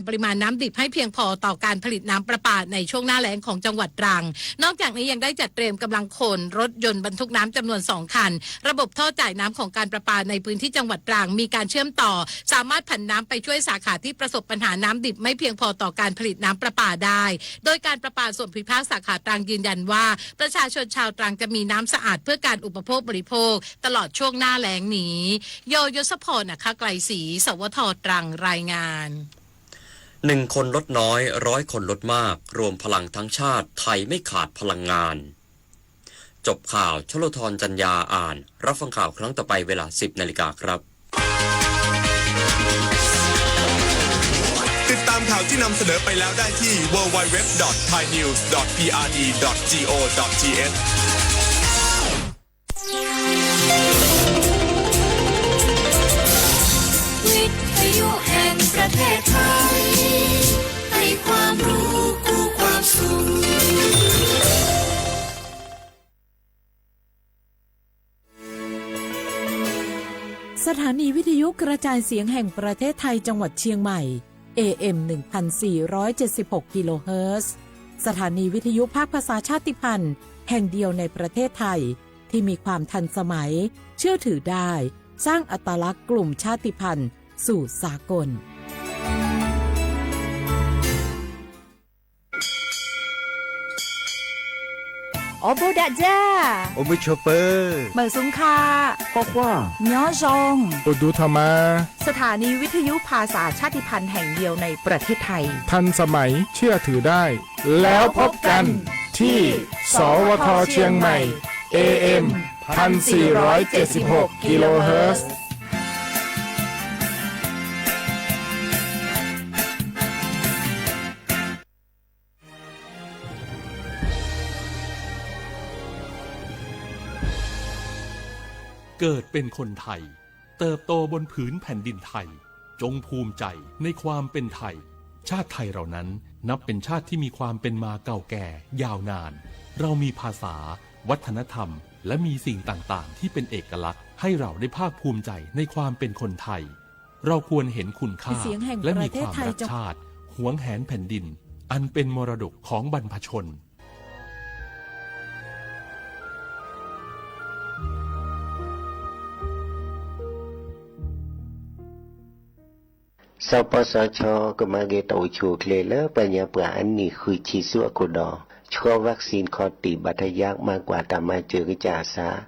ปริมาณน้ำดิบให้เพียงพอต่อการผลิตน้ำประปาในช่วงหน้าแล้งของจังหวัดตรัง นอกจากนี้ยังได้จัดเตรียมกำลังคน รถยนต์บรรทุกน้ำจำนวนสองคัน ระบบท่อจ่ายน้ำของการประปาในพื้นที่จังหวัดตรัง มีการเชื่อมต่อ สามารถผันน้ำไปช่วยสาขาที่ประสบปัญหาน้ำดิบไม่เพียงพอต่อการผลิตน้ำประปาได้ โดยการประปาส่วนภูมิภาคสาขาตรังยืนยันว่า ประชาชนชาวตรังจะมีน้ำสะอาดเพื่อการอุปโภคบริโภคตลอดช่วงหน้าแล้งนี้ โย ยศพร อัครไกรศรี สวท ตรัง รายงาน หนึ่งคนลดน้อย ร้อยคนลดมาก รวมพลังทั้งชาติ ไทยไม่ขาดพลังงาน จบข่าว ชลทร จันยา อ่าน รับฟังข่าวครั้งต่อไปเวลา สิบนาฬิกาครับ ติดตามข่าวที่นำเสนอไปแล้วได้ที่ ดับเบิลยู ดับเบิลยู ดับเบิลยู ดอท ไทยนิวส์ ดอท พีอาร์ดี ดอท จีโอ ดอท ทีเอช สถานีวิทยุกระจายเสียงแห่งประเทศไทยจังหวัดเชียงใหม่ เอเอ็ม หนึ่งพันสี่ร้อยเจ็ดสิบหก กิโลเฮิรตซ์ สถานีวิทยุภาคภาษาชาติพันธุ์แห่งเดียวในประเทศไทย ที่มีความทันสมัย เชื่อถือได้ สร้างอัตลักษณ์กลุ่มชาติพันธุ์สู่สากล အိၣ်ဘူးဒးကၠၢ် အိၣ်ဘူးဆိးပၢၤ မုၢ်သုင်ခါ ကွၢ်ကွၢ် ညီယီၢ် အိၣ်ဒူထီၣ်မး สถานีวิทยุภาษาชาติพันธุ์แห่งเดียวในประเทศไทย ทันสมัย เชื่อถือได้ แล้วพบกันที่ สวท เชียงใหม่ เอเอ็ม พันสี่ร้อยเจ็ดสิบหก กิโลเฮิรตซ์ เกิดเป็นคนไทย เติบโตบนผืนแผ่นดินไทย จงภูมิใจในความเป็นไทย ชาติไทยเรานั้นนับเป็นชาติที่มีความเป็นมาเก่าแก่ยาวนาน เรามีภาษา วัฒนธรรม และมีสิ่งต่างๆ ที่เป็นเอกลักษณ์ ให้เราได้ภาคภูมิใจในความเป็นคนไทย เราควรเห็นคุณค่า เสียงแห่ง และมีความรัก ประเทศไทย ชาติ หวงแหนแผ่นดิน อันเป็นมรดกของบรรพชน สปสช ကမၤဂ့ၤတၢ်အိၣ်ဆူၣ်အိၣ်ချ့လၢပှၤကညီပှၤအနံၣ်ဃုဆံဆူအခိၣ်ဒီး ဆှၢ vaccine ခီၣ်တံၢ် ဘၣ်တယါ မၤကွၢ်တၢ်မၤစၢၤကစၢ်အသး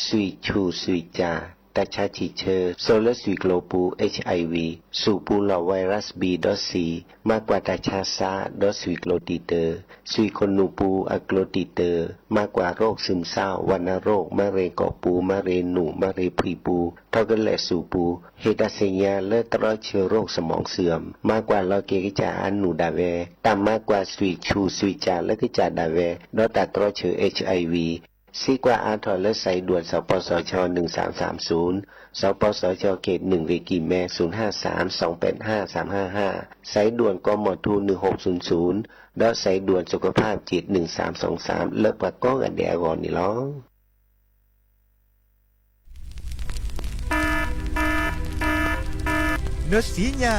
ဆွံၣ်ဆူၣ်ဆွံၣ်ကၠၣ် တၢ်ဆါဆံၣ်ဆၢ စိာ်လၢဆွံၣ်ကျိၤပူၤ HIV ဆူၣ်ပူၤလီၢ် virus B ဒီး C မၤကွၢ်တၢ်ဆါသး ဒီးဆွံၣ်ကျိၤတံာ်တာ် ဆွံၣ်ခိၣ်နူာ်ပူၤအကျိၤတံာ်တာ် မၤကွၢ် โรคซึมเศร้า วัณโรค မၤရ့ၣ်ကီၢ်ပူၤ မၤရ့ၣ်နူာ် မၤရ့ၣ်ဖှံပူၤ ထီၣ်ကလဲာ်ဆူၣ်ပူၤ ဟ့ၣ်တၢ်သ့ၣ်ညါလၢတြီဆၢ โรคสมองเสื่อม မၤကွၢ်လီၤက့ၤကစၢ်အနူၢ်ဒၣ်ဝဲ တၢ်မၤကွၢ်ဆွံၣ်ဆူၣ်ဆွံၣ်ကၠၣ်လၢကစၢ်ဒၣ်ဝဲ ဒီးတၢ်တြီဆၢ HIV စံးကွၢ်အါထီၣ်လၢ สายด่วน สปสช หนึ่งสามสามศูนย์ สปสช เขตหนึ่ง เวกีแม ศูนย์ห้าสาม สองแปดห้า สามห้าห้า สายด่วน กมธ หนึ่งหกศูนย์ศูนย์ ဒီး สายด่วนสุขภาพจิต หนึ่งสามสองสาม လၢပှၤကိးဂၤဒဲးအဂီၢ်န့ၣ်လီၤ. နၢၤစံညါ,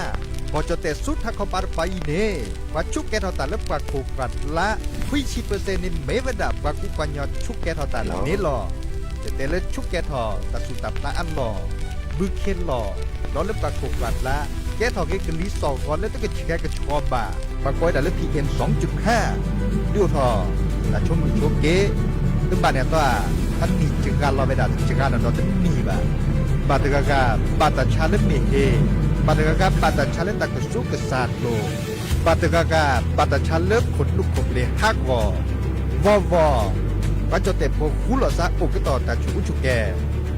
ကီၢ်ကၠီၣ်တဲၣ်ဆူထးခီပၤတပၤအံၤန့ၣ် ပှၤဆူးကဲထီၣ်တၢ်လၢပှၤခိၣ်ပှၤလါ ခွံဆံပၢၣ်စ့ၣ်န့ၣ် မ့ၢ်ဝဲဒၣ်ပှၤကူပှၤကညီဆူးကဲထီၣ်တၢ်န့ၣ်လီၤ. ကတဲလၢဆူးကဲထီၣ်တၢ်ဆူးတၢ်ဖျါအလီၢ်, ဘုခ့လီၢ်, ဒီးလၢပှၤခိၣ်ပှၤလါ ကဲထီၣ်က့ၤကလံၤစိးကီၤလၢတကဆှဲကဆှီဘၣ်, ပှၤကိးဝဲဒၣ်လၢ PM สองจุดห้า ဒုးအိၣ်ထီၣ် တၢ်ဆိကမိၣ်ဆိက့, တဘၣ်န့ၣ်အသီဧါ, အနံၣ်စှၤလီၤဝဲဒၣ်တစှၤလီၤဒီးတနံၣ်ဘၣ်, ဘၣ်တဂၤဂၤ ဘၣ်တၢ်ဆါလၢမ့ၢ်ဟ့, ဘၣ်တဂၤဂၤ ဘၣ်တၢ်ဆါလၢတၢ်ကစူးကစၢ်လိၤ, ဘၣ်တဂၤဂၤ ဘၣ်တၢ်ဆါလၢခိၣ်နူာ်ခိၣ်ဘျ့းဟးဂီၤ, ဘီၣ်ဘီၣ်, ပှၤကၠီၣ်တဲၣ်ဖိဃူလိာ်သးအိၣ်ကတီၢ်တၢ်ဆူးအူဆူၣ်ကဲ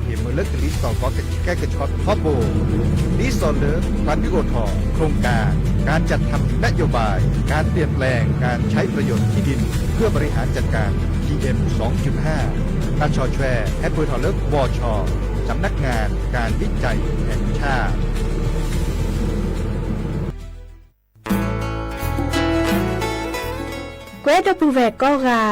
ဟ့ၣ်မုာ်လၢကလံၤစိးကီၤကဆှဲကဆှီထီဘိ, ဒ်သိးလၢ ပှၤဒုးအိၣ်ထီၣ် โครงการ การจัดทำนโยบาย การเปลี่ยนแปลงการใช้ประโยชน์ที่ดินเพื่อบริหารจัดการ PM สองจุดห้า တၢ်ဆီၣ်ထွဲ ဟဲပၢၢ်ထီၣ်လၢ บช สำนักงานการวิจัยแห่งชาติ ကွဲဒီပုၢ်ဝဲၢ်ကိးဂၤ,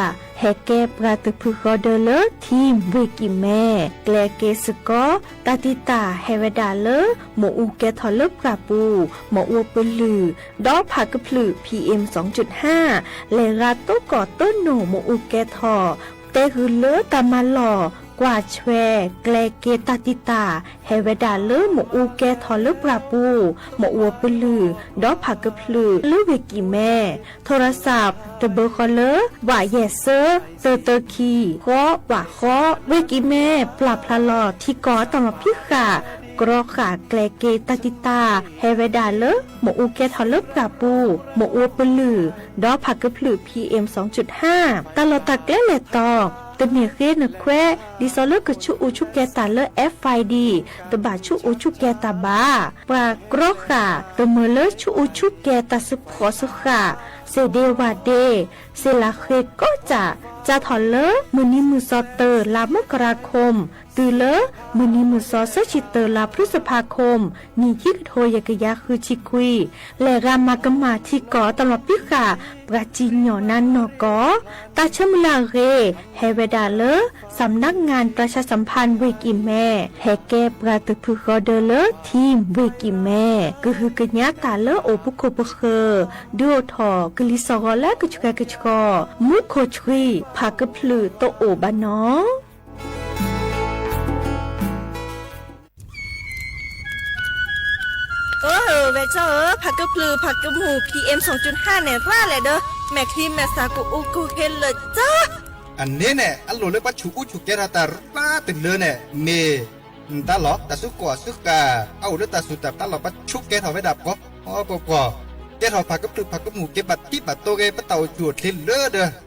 ဟဲကဲပှၤသုးဖုဃီဒၢလၢ Team ဝ့ၢ်ကံၢ်မဲ ကျဲက့ၤစ့ၢ်ကီး တၢ်တံာ်တာ်ဟဲဝဲဒၣ်လၢ မ့ၣ်အူကဲထီၣ်လၢပှၢ်ပူၤ မ့ၣ်အူပလုၢ် ဒီးဖးကဖျုး PM လဲၤဂၤတိကီၢ်တိနိၣ် မ့ၣ်အူကဲထီၣ် တဲဂုာ်လၢတၢ်မၤလီၢ် ကွၢ်ဆွဲ ကျဲက့ၤတၢ်တံာ်တာ် ဟဲဝဲဒၣ်လၢမ့ၣ်အူကဲထီၣ်လၢပှၢ်ပူၤ မ့ၣ်အူပလုၢ် ဒီးဖးကဖျုး လၢဝ့ၢ်ကံၢ်မဲ ထိရစး တဘၢဃီလၢ ဝးယဲၢ်စၢ တၢတၢခံ ဃီ ဝးဃီ ဝ့ၢ်ကံၢ်မဲ ပျၢ်ဖျါလီၤထံကီၢ်တၢ်လီၢ်ဖံးဃာ် ကြီဃာ်ကျဲက့ၤတၢ်တံာ်တာ် ဟဲဝဲဒၣ်လၢ မ့ၣ်အူကဲထီၣ်လၢပှၢ်ပူၤ မ့ၣ်အူပလုၢ် ဒီးဖးကဖျုး PM တၢ်လီၢ်တၢ်ကျဲလဲၤတီၤ တမ့ၢ်ဃ့နခွဲး ဒ်သိးလၢကဆူးအူဆူၣ်ကဲတၢ်လၢ FID တဘၣ်ဆူးအူဆူၣ်ကဲတၢ်ဘၣ်. ပှၤကြီဃာ် တမၢလၢဆူးအူဆူၣ်ကဲတၢ်စ့ၢ်ကီးစ့ၢ်ကီး စ့ၢ်ဒ့ဝၣ်ဒ့ စ့ၢ်လၢဃ့ကီးစၢ် စးထီၣ်လၢ မုၢ်နံၤမုၢ်သီ တၢ လါမကရၤခိၣ် တုၤလၢ မုၢ်နံၤမုၢ်သီ သၢဆံတၢ လါဖျုစဖါခိၣ် နံၣ်ခံကထိယဲၢ်ကယၤဃုဆံခွံ လဲၤဂၤမၤကမၣ်ထံကီၢ်တၢ်လီၢ်ဖံးဃာ် ပှၤစံၣ်ညီၣ်နါနီၢ်ကီၢ် တၢ်ဆၢမုၢ်လၢ်အဂ့ၢ် ဟဲဝဲဒၣ်လၢ စၣ်မနါငၣ် ပြၢၡါစၣ်ဖၣ် ဝ့ၢ်ကံၢ်မဲ ဟဲကဲပှၤသုးဖုဃီဒၢလၢ Team ဝ့ၢ်ကံၢ်မဲ ကဟုကညးတၢ်လၢအိၣ်ပခိၣ်ပဃၢၤ ဒုးအိၣ်ထီၣ်ကလံၤစိးဂီၤလၢကဆှဲကဆှီ မူခိၣ်ဆှံ ဖးကဖျုးတအိၣ်ဘၣ်နီၤ. အၢ ဝဲၢ်ကၠီဧၢ, ဖးကဖျုး ဖးကမူၣ် PM န့ၣ် ပှၢ်လဲၣ်ဒီး မဲာ်ချံမဲာ်သၣ်ကအိၣ်ကဟ့လၢာ်ကၠီ အန့ၣ်န့ၣ် အလိၣ်လၢပှၤဆူးအူဆူၣ်ကဲထီၣ်တၢ်ရၣ်တုၤလၢန့ၣ် မ့ၢ်နတၢ်လီၢ် တၢ်စုကဝဲၤစုဃာ် အအိၣ်လၢတၢ်စူၤတၢ်ပျၢ်လီၤ ပှၤဆူးကဲထီၣ်ဝဲဒၣ်ပှီၤပှီၤပှီၤပှီၤ, ကဲထီၣ်ဖးကဖျုးဖးကမူၣ် ကဲဘၣ်တံၢ်ဘၣ်တိၢ်ဂ့ၤ ပတၢ်အိၣ်ဆူၣ်အိၣ်ချ့လၢ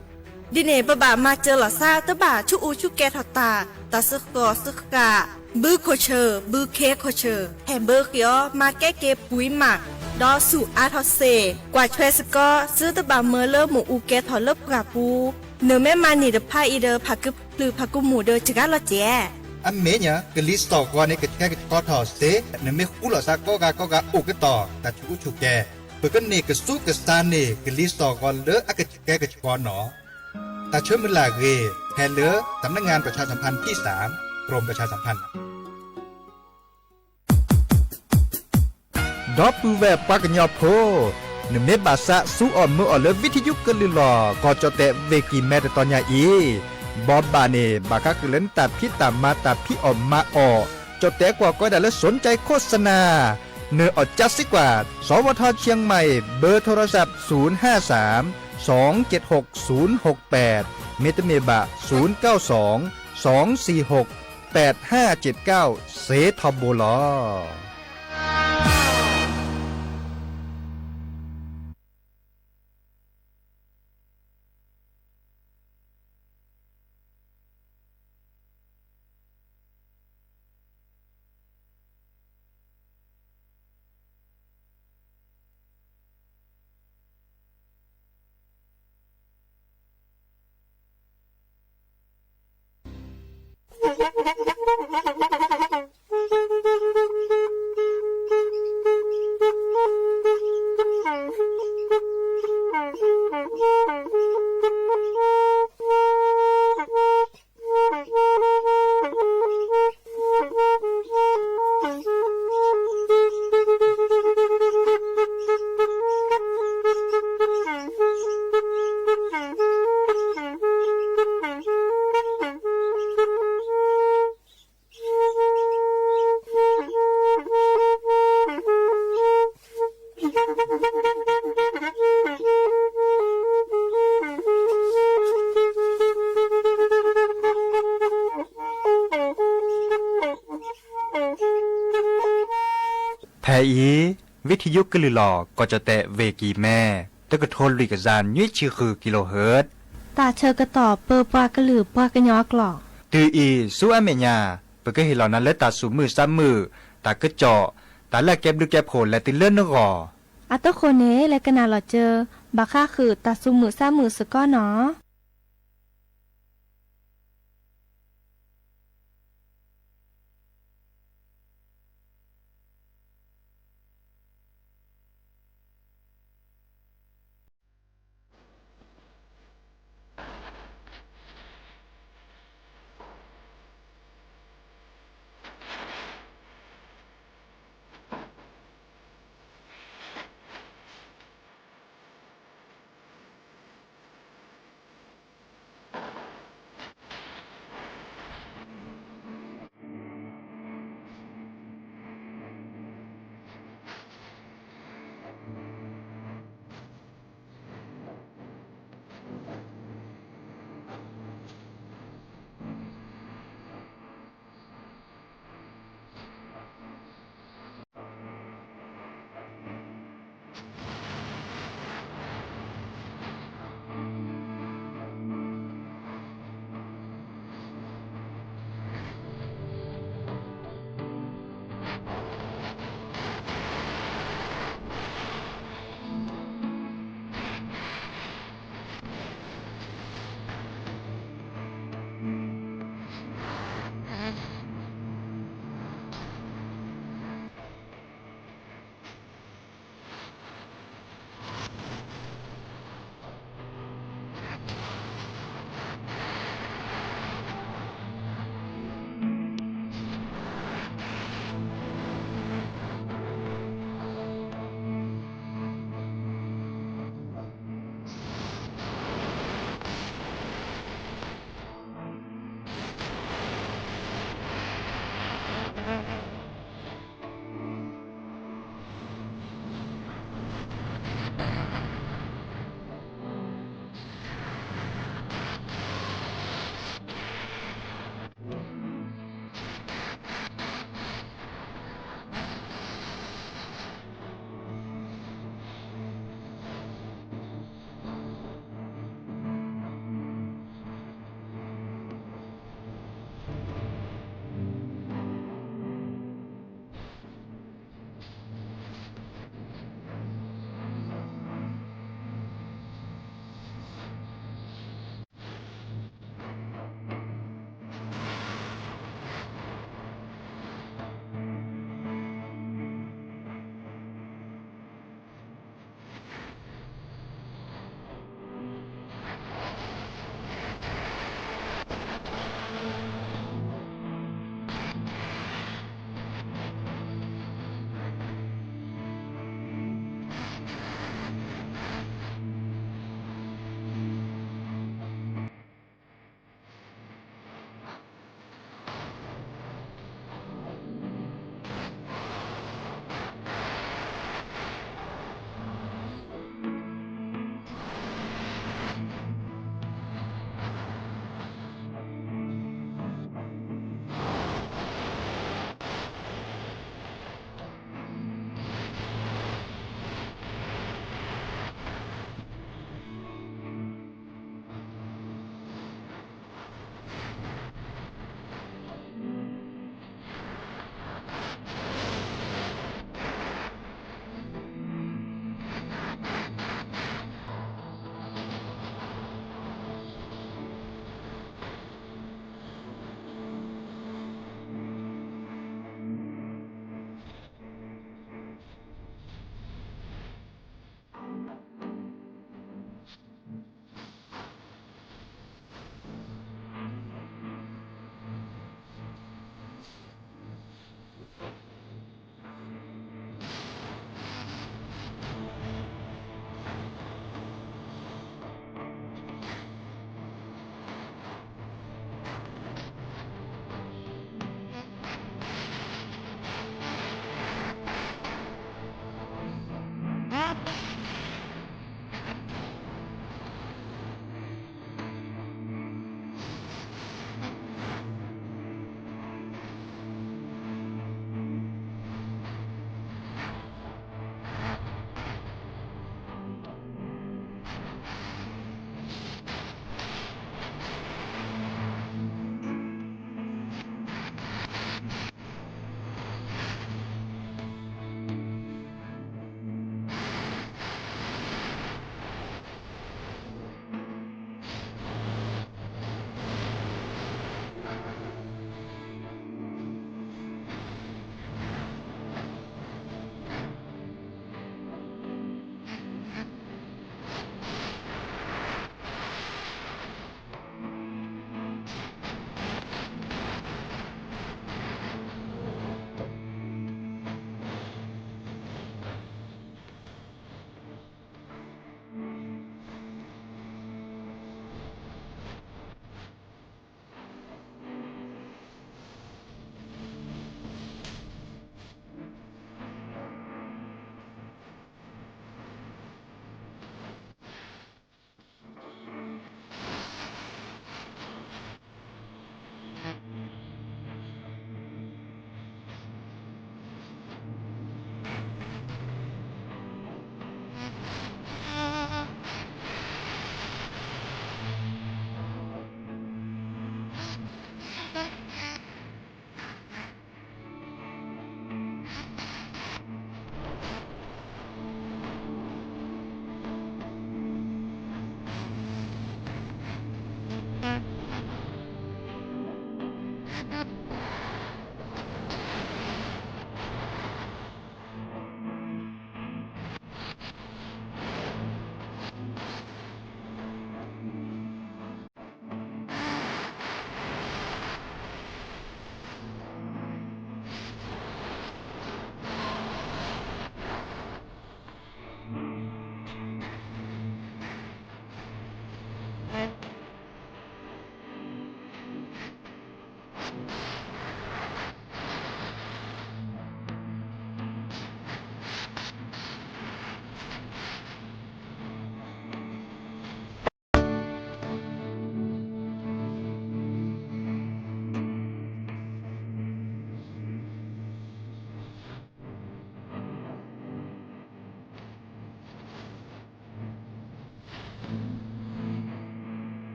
ဒီး ဒ်န့ၣ် ပဘၣ်မၤစၢၤလီၤသး တဘၣ်ဆူးအူဆူၣ်ကဲထီၣ်တၢ် တၢ်စုကဝဲၤစုဃာ် ဘုခိၣ်ဆၢၣ် ဘုခ့ခိၣ်ဆၢၣ် ဟဲဘၢဃ့အီၤ မၤကဲက့ၤပှံၤမး ဒီးဆူၣ်အါထီၣ်စ့ၢ် ကွၢ်ဆွဲစ့ၢ်ကီး သုတဘၣ်မၢလၢမ့ၣ်အူကဲထီၣ်လၢပှၢ်ပူၤ နမ့ၢ်မၤန့ၢ်တဖၣ်အံၤဒီး ဖးကဖျုးဖးကမူၣ်ဒီးစှၤလီၤစဲး အမ့ၢ်ညါ ကလံၤစိးဂီၤန့ၣ် ကဆှဲကဆှီထီၣ်စ့ၢ် နမ့ၢ်ဃူလိာ်သးကိးဂၤကိးဂၤအိၣ်ကတီၢ် တၢ်ဆူးအူဆူၣ်ကဲ ပကန့ၢ်ကစူးကစၢ်န့ၢ် ကလံၤစိးဂီၤလၢအကဆှဲကဆှီနီၤ. တၢ်ဆၢမုၢ်လၢ်အဂ့ၢ် ဖဲလၢ สำนักงานประชาสัมพันธ์ที่สาม กรมประชาสัมพันธ์ ဒီပုၢ်ဝဲၢ်ပှၤကညီဖိ, နမ့ၢ်ဘၣ်သးစူအီၣ်မၢအီၣ်လၢ ဝံထယုကလုၢ်လီၢ် ကီၢ်ကၠီၣ်တဲၣ် ဝ့ၢ်ကံၢ်မဲ တတီၤညါအံၤ, ဘီဘၣ်န့ၣ် ဘၣ်ဃးဃုာ်လၢနတၢ်ဖံးတၢ်မၤ တၢ်ဖံးအီၣ်မၤအီၣ်, ကၠီၣ်တဲၣ်ကွၢ်ကီဒၣ်လၢ สนใจโฆษณา နၢ်အီၣ်ကၠါစ့ၢ်ကီး, สวท เชียงใหม่ เบอร์โทรศัพท์ ศูนย์ห้าสาม สองเจ็ดหก ศูนย์หกแปด မ့တမ့ၢ်ဘၣ် ศูนย์เก้าสอง สองสี่หก แปดห้าเจ็ดเก้า စ့ထီဘိလီၤ. ဖဲအံၤ ဝံထယုကလုၢ်လီၢ် ကီၢ်ကၠီၣ်တဲၣ် ဝ့ၢ်ကံၢ်မဲ တကထိလွံၢ်ကယၤနွံဆံဃု kilohertz တၢ်ဆၢကတီၢ်ပၢပှၤကလုာ်ပှၤကညီအကျိာ်. တုၤအံၤဆူအမဲာ်ညါ ပကဟ့ၣ်လီၤနၤလၢတၢ်သူၣ်မုာ်သးမုာ်, တၢ်ကစီၣ်, တၢ်လၢအကဲဘျုးကဲဖှိၣ်လဲၤတုၤလၢနဂီၢ်. အတဃိန့ၣ် လဲၤကနၣ်လီၤစၢၤ ဘၣ်ဃးဃုာ်တၢ်သူၣ်မုာ်သးမုာ်စ့ၢ်ကီးနီၤ. တၢ်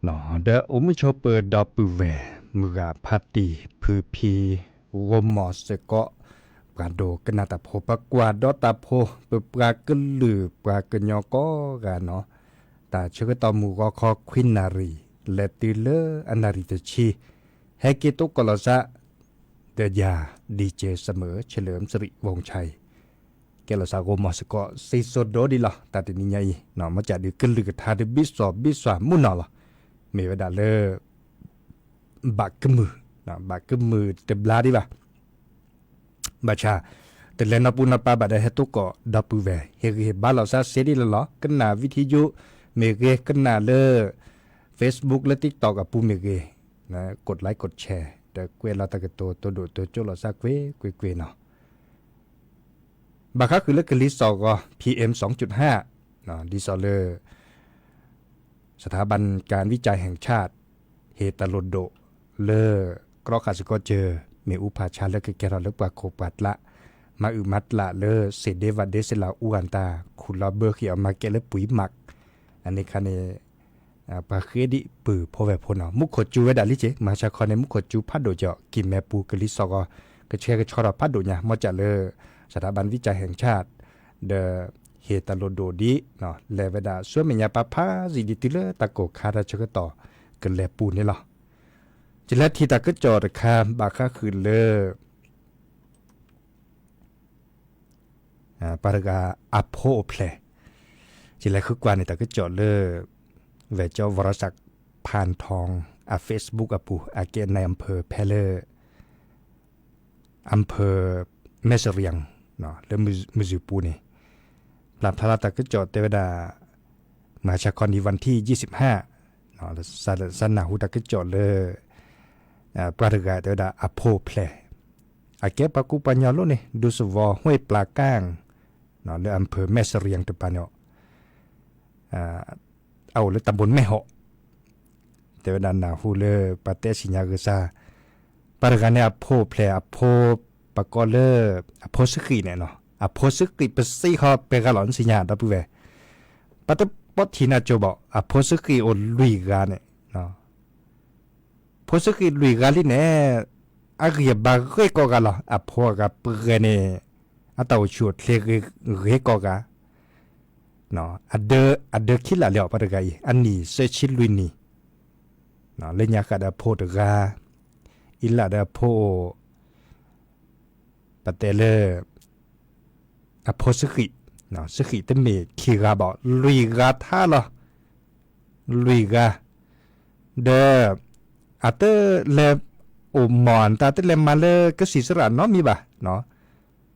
ဒီးအိၣ်မုာ်ဆိးပၢၤဒီပုၢ်ဝဲၢ် မုၢ်ဂၤဖါတံၢ်ဖုဖံ ဂီၢ်မီၢ်စ့ၢ်ကီး ပှၤဒိကနၣ်တၢ်ဖိ ပှၤကွၢ်ဒီးတၢ်ဖိ ပပှၤကလုာ်ပှၤကညီကိးဂၤနီၤ, တၢ်ဆၢကတီၢ်မုၢ်ဂီၤခီခွံနၣ်ရံၣ် လဲၤတုၤလၢအနၣ်ရံၣ်တဆံ ဟဲက့ၤတိကိးလီၤစၢ် ဒီးယၤ DJ စမၢၣ် ဆၢလၢၣ်စရံးဝီၤဆဲး ကဲလီၤစၢ်ဂီၢ်မီၢ်စ့ၢ်ကီး စံၣ်စိၤဒိၣ်ဒံးလီၤ တၢ်တနံၤညါအံၤ မ်ကၠးဒုးကလုၢ်ကထါဒုးဘံၣ်စီၣ်ဘံၣ်စီၣ်မုၢ်နီၤလီၤ. မ့ၢ်ဝဲဒၣ်လၢ ဘၣ်ကမုာ်, ဘၣ်ကမုာ်တဘျါဒံးဘၣ်. ဘၣ်ဆၣ် တလဲၤနီၢ်ပူၤနီၢ်ပၤဘၣ်ဒီးဟဲတိကိးဒီပုၢ်ဝဲၢ် ဟ့ၣ်ဂံၢ်ဟ့ၣ်ဘါလီၤစၢ်စ့ဒ်လီၤလီၤ ကနၣ် video မ့ၢ်ဂ့ၤ ကနၣ်လၢ Facebook လၢ TikTok အပူၤမ့ၢ်ဂ့ၤ ကိး like ကိး share ဒီးကွဲးလီၤတၢ်ကတိၤတိဒိၣ်တိကၠိလိာ်သးကွ့ၢ်ကွ့ၢ်ကွ့ၢ်နီၤ. ဘၣ်ဃးဃုာ်လၢကလံၤစိးဂီၤ PM စံၣ် ဒ်သိးလၢ สถาบันการวิจัยแห่งชาติ ဟ့ၣ်တၢ်လိၣ်ဒိၣ်လၢ ကြီဃာ်စ့ၢ်ကီးစၢၤ မ့ၣ်အူဖးဆါလၢကကဲထီၣ်လၢပှၤခိၣ်ပှၤကျး မၤအုၣ်မၤကျးလၢ စ့ၣ်ဒ့ဝးဒ့စ့လးအူအတၢ် ခူၣ်လီၤဘၢဃံးအီၤမၤကဲလၢပှံၤမး အန့ၣ်ခါန့ၣ် ပှၤဃ့ဒံးပုၢ်ဖိဝဲၢ်ဖိနီၤ မူခိၣ်စူၤဝဲဒၣ်လံက့ၤ မၤဆါခီန့ၣ် မူခိၣ်စူၤဖးဒိၣ်ကီး ကံၢ်မဲပူၤကလံၤစိးဂီၤ ကဆှဲကဆှီထီၣ်ဖးဒိၣ်ညါ မ်ကၠးလၢ สถาบันวิจัยแห่งชาติ ဒီး ဟ့ၣ်တၢ်လိၣ်ဒိၣ်ဒ် လဲၤဝဲဒၣ်ဆူမဲာ်ညါပၤဖးစံးဒ်တုၤလၢ တၢ်ကိၢ်ခါတၢ်ဆၢကတီၢ်ကလဲၤပူၤန့ၣ်လီၤ. ကလဲၤထံၣ်တၢ်ကစီၣ်တခါ ဘၣ်ဃးဃုာ်လၢ ပှၤတဂၤအဖိအိၣ်ဖျဲၣ်, ကလဲၤဃုကွၢ်န့ၣ်တၢ်ကစီၣ်လၢ ဝဲၢ်ကၠီ ဝီၤရစၢၣ် ဖၣ်ထီၣ် အ Facebook အပူၤ အကဲနၢ်အၣ်ဖၢၣ်ဖဲလၢ အၣ်ဖၢၣ် မဲၣ်စရံၣ် လၢမုၢ်စူၤပူၤန့ၣ် ပျၢ်ဖျါလီၤတၢ်ကစီၣ်တဲဝဲဒၣ် မၤဆါခီနံၤ วันที่ยี่สิบห้า စးနၢ်ဟူတၢ်ကစီၣ်လၢ ပှၤတဂၤတဲဝဲဒၣ်အဖိအိၣ်ဖျဲၣ် အကဲပှၤကူပှၤညီလိၤန့ၣ် ဒူသဝီ ห้วยปลาก้าง လၢအၣ်ဖၢၣ် မဲၣ်စရံၣ် တပၤန့ၣ် အအိၣ်လၢတၢ်ဘိၣ်မဲၣ်ဟီၣ် တဲဝဲဒၣ်နၢ်ဟူလၢပှၤတဲစံၣ်ညါဂ့ၤစၢ်, ပှၤတဂၤန့ၣ်အဖိအိၣ်ဖျဲၣ်အဖိ ပကိးလၢ အဖိဆံးဃံးန့ၣ်နီၤ, အဖိဆံးဃံးပစံးဃီပှဲၤဂၤလီၤ နစံၣ်ညါဒီပုၢ်ဝဲၢ်, ပတပိာ်ထံၣ်နၢ်ကၠိဘၣ် အဖိဆံးဃံးအိၣ်လွံၢ်ဂၤန့ၣ် ဖိဆံးဃံးလွံၢ်ဂၤလံန့ၣ် အဂံၢ်အဘါဂ့ၤကိးဂၤလီၤ. အဖိအဂၤပှဲၤန့ၣ် အတၢ်အိၣ်ဆူၣ်အိၣ်ချ့ဂ့ၤကိးဂၤ, အဒၢခံလၢ်လၢအီၤ ပှၤတဂၤအံၤ အနံၣ်သၢဆံလွံၢ်နံၣ်, လၢညါဃာ်ဒီးအဖိတဂၤ, အံၤလၢ်ဒီးအဖိအိၣ် ပတဲလၢ အဖိဆံးဃံး, ဆံးဃံးတမ့ၢ်ခံဂၤဘၣ် လွံၢ်ဂၤထါလီၤ. လွံၢ်ဂၤ, ဒီး အတလဲၤအိၣ်မီၢ် တၢ်တလဲၤမၤလၢကစံၣ်စရၣ်နီတမံၤဘၣ်.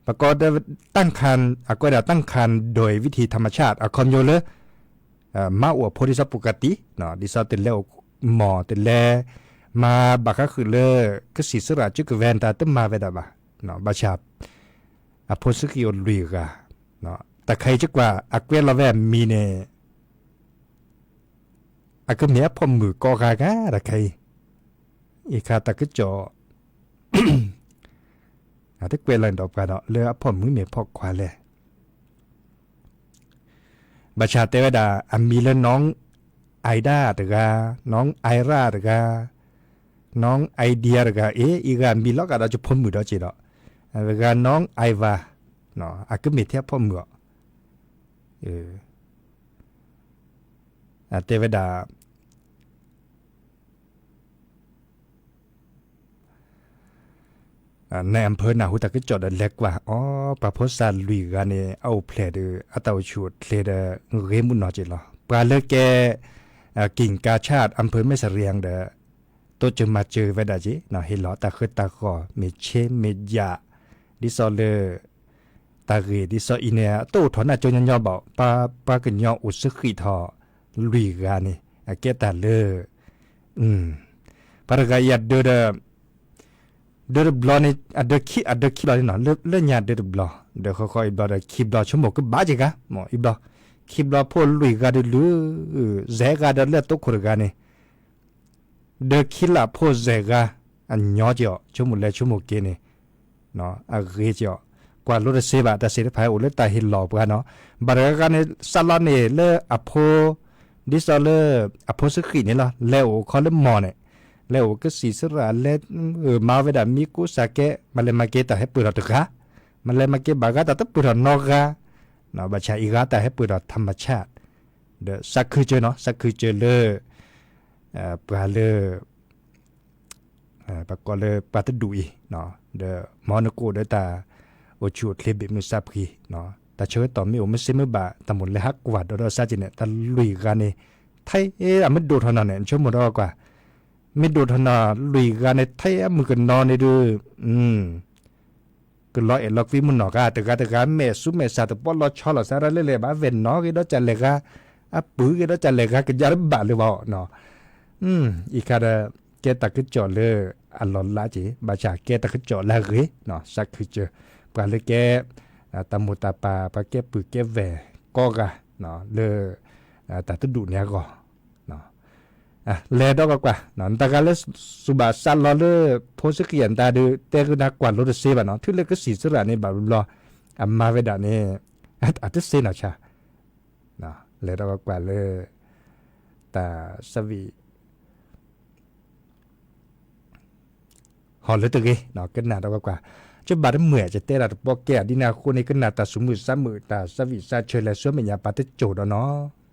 ပကိးဒီး တၢ်ခၣ် အကွဲးဒၣ် တၢ်ခၣ်ဒွဲၣ်ဝံထံၣ်ထၣ်မဆၣ် အခီပညီလၢ မၤအိၣ်အဖိဒ်သိးပကတံၢ်, ဒ်သိးတလဲၤအိၣ်မီၢ် တလဲၤမၤဘၣ်ဃးဃုာ်လၢ ကစံၣ်စရၣ်စုကဝဲၤ တၢ်တမၤဝဲဒၣ်ဘၣ်. ဘၣ်ဆၣ် အဖိဆံးဃံးအိၣ်လွံၢ်ဂၤ, တၢ်ခါအံၤကကွၢ် အကွဲးလီၤဝဲအမံၤန့ၣ် အကမ့ၢ်အဖီၣ်မုၣ်ကိးဂၤဂၤ တၢ်ခါအံၤ, အံၤခါတၢ်ကစီၣ် တကွဲးလီၤန့ၣ်ဒီးပှၤဒီး လၢအဖီၣ်မုၣ်မ့ၢ်ဖီၣ်ခွါလဲၣ်. ဘၣ်ဆၣ်တဲဝဲဒၣ် အမံၤလၢ နီၢ်အံဒၣ်တဂၤ, နီၢ်အံရၣ်တဂၤ, နီၢ်အံဒံယါတဂၤ, အ့ အံၤဂၤမံၤလီၤဂာ်ဒီး ယဖိမုၣ်ဒီးက့ၤဒီး, အဂၤနီၢ်အံဝၤ, အကမ့ၢ်ထဲအဖီၣ်မုၣ်အီၤ, တဲဝဲဒၣ် နၢ်အၣ်ဖၢၣ်နၢ်ဟူတၢ်ကစီၣ်ဒီးလဲၤကွၢ်အီၤ ပှၤဖိသၣ်လွံၢ်ဂၤန့ၣ် အအိၣ်ဖျဲၣ်ဒီး အတၢ်အိၣ်ဆူၣ်အိၣ်ချ့ဒီး ဂ့ၤမုၢ်နီၢ်က့ၤလီၤ. ပှၤလၢကဲ กิ่งกาชาด อำเภอแม่เสรียง ဒီး တိစၢၤမၤစၢၤဝဲဒၣ်က့ၤ ဟ့ၣ်လီၤတၢ်ဃၢတၢ်ဃီၤ မ့ၢ်ဆ့မ့ၢ်ယၣ် ဒ်သိးလၢ တၢ်ဂ့ၢ်ဒ်သိးအံၤန့ၣ် အတအိၣ်ထီၣ်နၢ်ကၠိညီညီဘၣ် ပှၤကညီအိၣ်ဆံးဃံးထီၣ်လွံၢ်ဂၤန့ၣ် အကဲတၢ်လၢ ပှၤတဂၤအံၤအဒၢးဒီး ဒၢးတဘျီန့ၣ် အဒၢးခံ အဒၢးခံဘျီန့ၣ်နီၤ လၢညါဒၢးတဘျီ ဒီးဃီဃီအံၤဘျီဒီးခံဘျီ ဆိကမိၣ်ကဘၣ်က့ၤဂၤ မ့ၢ်အံၤဘျီ ခံဘျီဖိလွံၢ်ဂၤဒုးလုၢ် စဲးဂၤဒီးလၢအတိခိၣ်တဂၤန့ၣ် ဒၢးခံလၢ်ဖိစဲးဂၤ အညီက့ၤအီၤ ဆိကမိၣ်လဲၤဆိကမိၣ်က့ၤန့ၣ် အဂ့ၤက့ၤအီၤ ကွၢ်လိတစ့ဘၣ် တၢ်စ့တဖၣ်အိၣ်လၢတၢ်ဟ့ၣ်လီၤပှၤနီၤ ဘၣ်တဂၤဂၤန့ၣ် စးလီၤန့ၣ်လၢအဖိ ဒ်သိးလၢ အဖိဆံဃံးန့ၣ်လီၤ လဲၤအိၣ်ခီလၢမီၢ်န့ၣ်, လဲၤအိၣ်ကစံၣ်စရၣ်လဲၤ မၤဝဲဒၣ်မံကိးစၢ်ကဲ မၤလဲၤမၤက့ၤတၢ်ဟဲပၢၢ်ထီၣ်တဂၤ, မၤလဲၤမၤက့ၤဘၣ်ဂၤတၢ်တပၢၢ်ထီၣ်နီတဂၤ, ဘၣ်ဆၣ်အံၤဂၤတၢ်ဟဲပၢၢ်ထီၣ်ထၣ်မဆၣ်, ဒီးသးခုစၢၤနီၤ သးခုစၢၤလၢ ပှၤလၢ ပကိးလၢပှၤတဒူၣ်အံၤ, ဒီးမ်နကအိၣ်ဒီးတၢ်အိၣ်ဆူၣ်အိၣ်ချ့ဘ့ၣ်မုာ်စးဖှံ, တၢ်ဆၢကတီၢ်မ့ၢ်အိၣ်မ့ၢ်စ့မ့ၢ်ဘၣ် တၢ်မိၣ်လဲၤဟးကွၢ်ဒီးဒီးစးက့န့ၣ် တၢ်လွံၢ်ဂၤန့ၣ် ထဲအမ့ၢ်ဒိၣ်ထီၣ်နီၤန့ၣ် နဆိကမိၣ်ဒီးကွၢ်, မ့ၢ်ဒိၣ်ထီၣ်နီၤလွံၢ်ဂၤန့ၣ် ထဲအမုၢ်ကနီၤန့ၣ်ဒုး ကလီၤအဲၣ်လီၤကွံမုၢ်နီၢ်ဂၤ တဂၤတဂၤမဲာ်ဆူမဲာ်ဆှးတပီလီၤဆီလီၤစးရၢ်လဲၣ်လဲၣ် ဘၣ်ဝဲၢ်နီၣ်ဂ့ၤဒီးကလဲၣ်ဂၤ, အပုၢ်ဂ့ၤဒီးကလဲၣ်ဂၤ ကယါတဘၣ်လၢၤဘၣ်နီၤ, အံၤခါဒီး ကဲတၢ်ကစီၣ်လၢအလီၤလးက့ၤ ဘၣ်ဆၣ်ကဲတၢ်ကစီၣ်လၢအဂ့ၤ, သးခုစၢၤ ပှၤလၢကဲ တၢ်မိၢ်တၢ်ပၢ် ပှၤကဲပုၢ်ကဲဝဲၢ်ကိးဂၤ လၢ တၢ်တဒူၣ်န့ၣ်အဂီၢ် လဲၤဒီးကွၢ်ကွၢ်, နတဂၤလၢ စူၢ်ဘၣ်စးလီၤလၢ ဖိဆံဃံးအတၢ်ဒုး တဲကနၣ်ကွၢ်လိတစ့ဘၣ်နီၤ ထံၣ်လၢကစံၣ်စရၣ်န့ၣ်ဘၣ်ဘျီဘျီ အမၤဝဲဒၣ်န့ၣ် အတစ့နီၤဆၣ်, လဲၤဒီးကွၢ်ကွၢ်လၢ တၢ်ဆၢဝံၣ် ဟီၣ်လၢတဂ့ၤ ကနၣ်ဒီးကွၢ်ကွၢ်, ကဘၣ်တမုာ် ယတဲဒၣ်တပီကဲဒ်န့ၣ်အဃိန့ၣ် ကနၣ်တၢ်သူၣ်မုာ်သးမုာ် တၢ်ဆၢဝံၣ်စးဆၢလဲၤဆူမဲာ်ညါ ပာ်တစိၢ်ဒီးနီၤ.